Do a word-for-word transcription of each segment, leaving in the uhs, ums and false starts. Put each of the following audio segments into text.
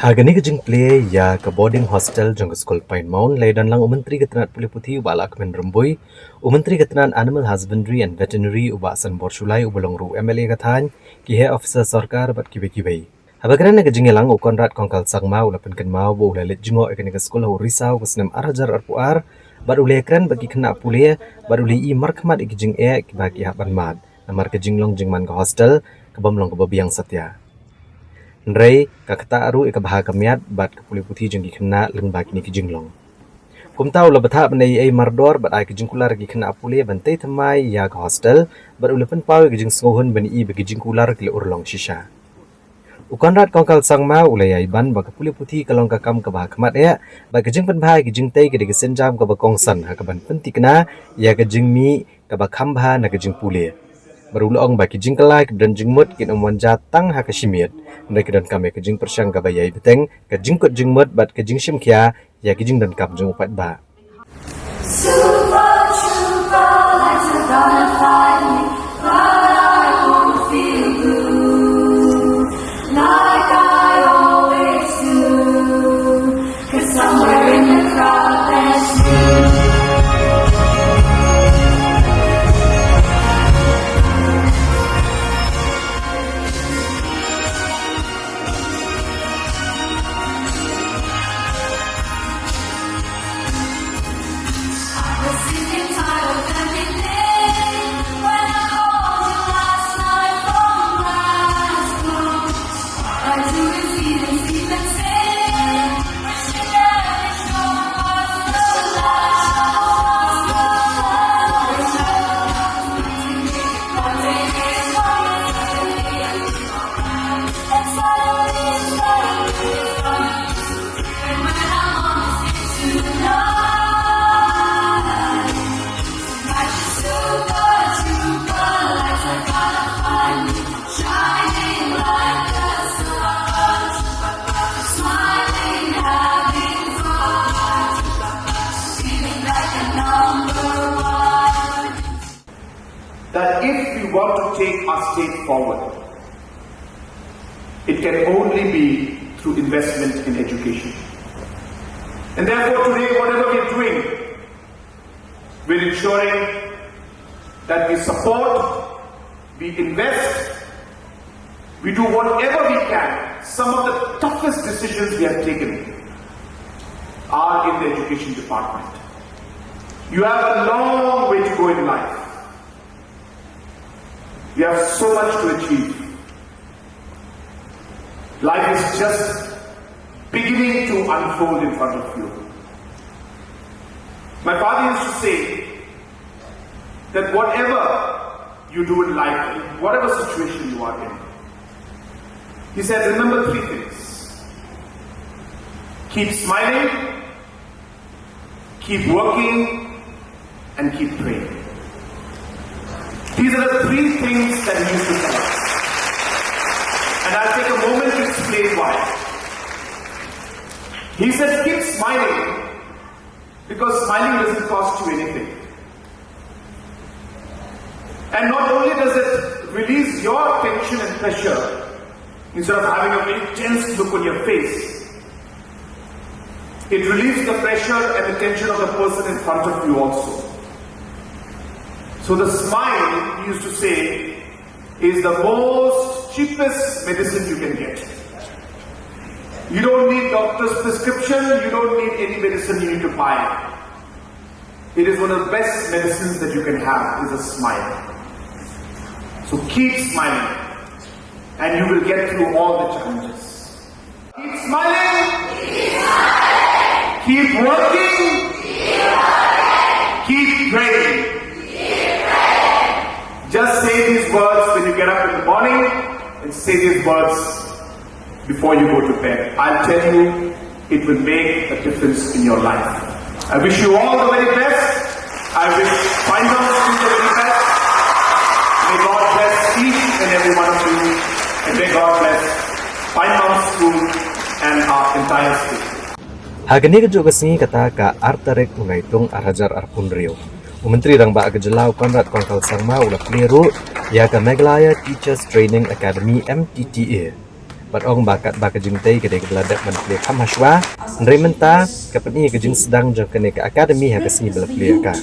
Ha kane ka jingplie ïa ka boarding hostel jong ka skul Pine Mount, la ïadon lang u Myntri ka tnat pule puthi u Bah Lahkmen Rymbui, u Myntri ka tnat Animal Husbandry and Veterinary u Bah Sanbor Shullai uba long ruh u M L A ka thaiñ, ki heh officer sorkar bad kiwei kiwei. Haba kren ha ka jingïalang, u Conrad Kongkal Sangma u la pynkynmaw ba u la leit jngoh ïa kane ka skul ha u Risaw ka snem ar hajar arphew ar, bad u la ïakren bad ki khynnah pule, bad u la ïohi markhmat ïa ki jingeh kiba ki hap ban mad namar ka jinglong jingman ka hostel kaba ym long kaba biang satia. Hynrei ka ktah ruh ïa ka bha ka miat bad ka pule puthi jong ki khynnah lyngba kine ki jinglong. Kumta u la bthah ban ïai mardor bad ai ka jingkular ïa ki khynnah pule ban tei thymmai ïa ka hostel, bad u la pynpaw ïa ka jingsngewhun ban ïohi ba ki jingkular ki la urlong shisha. U Conrad Kongkal Sangma u la ïai ban ba ka pule puthi ka long ka kam kaba ha khmat eh, bad ka jingpynbha ïa ki jingtei ka dei ka sienjam kaba kongsan ha kaban pynthikna ïa ka jingmih kaba kham bha na ka jingpule. Bad u la ong ba ki jingkylla kiba don jingmut kin ym wan jia tang ha ka shimiet, hynrei ki donkam ïa ka jingpyrshang kaba ïai bteng, ka jingkut jingmut bad ka jingshim khia ïa ki jingdonkam jong u paidbah. Super Trooper, like a gunner fight me, but I won't feel blue, like I always do, 'cause somewhere in the crowd there's you. That if we want to take our state forward, it can only be through investment in education. And therefore today, whatever we're doing, we're ensuring that we support, we invest, we do whatever we can. Some of the toughest decisions we have taken are in the education department. You have a long way to go in life. You have so much to achieve. Life is just beginning to unfold in front of you. My father used to say that whatever you do in life, in whatever situation you are in, he said, remember three things. Keep smiling, keep working, and keep praying. These are the three things that he used to tell us. And I'll take a moment to explain why. He said, keep smiling, because smiling doesn't cost you anything. And not only does it release your tension and pressure, instead of having a very tense look on your face, it relieves the pressure and the tension of the person in front of you also. So the smile, he used to say, is the most cheapest medicine you can get. You don't need doctor's prescription, you don't need any medicine you need to buy. It is one of the best medicines that you can have, is a smile. So keep smiling, and you will get through all the challenges. Keep smiling. Keep working. Keep praying. Just say these words when you get up in the morning, and say these words before you go to bed. I'll tell you, it will make a difference in your life. I wish you all the very best. I wish Pine Mount School the very best. May God bless each and every one of you. And may God bless Pine Mount School and our entire state. Ha kane ka juh ka sngi kata ka ar tarik u Naitung ar hajar arphew hynriew, u Myntri Rangbah ka Jylla u Conrad Kongkal Sangma u la plie ruh ïa ka Meghalaya Teachers Training Academy, M T T A. Bad ong ba katba ka jingtei ka dei kaba la dep ban plie kham hashwa, hynrei mynta ka pyni ka jingsdang jong kane ka academy ha ka sngi ba la plie ka.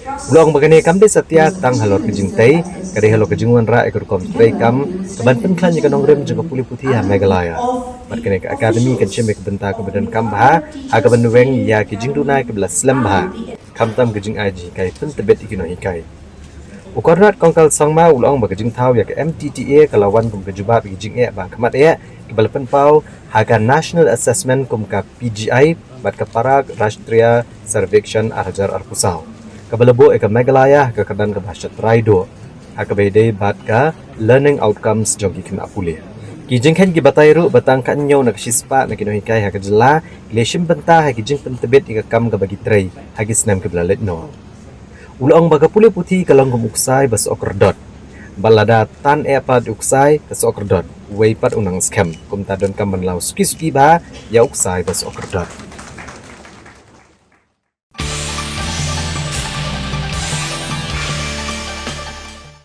U la ong ba kane kam dei satia tang halor ka jingtei, ka dei halor ka jingwanrah ïa ka rukom treikam ka ban pynkhlaiñ ïa ka nongrim jong ka pule puthi ha Meghalaya. Bad kane ka academy kan shim ïa ka bynta kaba donkam bha ha ka ban weng ïa ki jingduna kiba la slem bha, khamtam ka jingai jinghikai pyntbit ïa ki nonghikai. U Conrad Kongkal Sangma u la ong ba ka jingthaw ïa ka M T T A ka la wan kum ka jubab ïa ka jingeh ba khmat eh kiba la pynpaw ha ka National Assessment kum ka P G I bad ka Para Rashtriya Survekshan ar hajar arphew saw, kaba la buh ïa ka Meghalaya ha ka kyrdan kaba sha trai duh ha kaba ïadei bad ka learning outcomes jong ki khynnah pule. Ki jingkheiñ ki batai ruh ba tang ka hynñiew na ka shispah na ki nonghikai ha ka jylla ki la shim bynta ha ki jingpyntbit ïa ka kam kaba ki trei ha ki snem kiba la leit noh. U la ong ba ka pule puthi ka long kum u ksai ba soh kyrdot, bad lada tan eh pat u ksai ka soh kyrdot, uwei pat u nang skhem, kumta donkam ban law suki suki bha ïa u ksai ba soh kyrdot.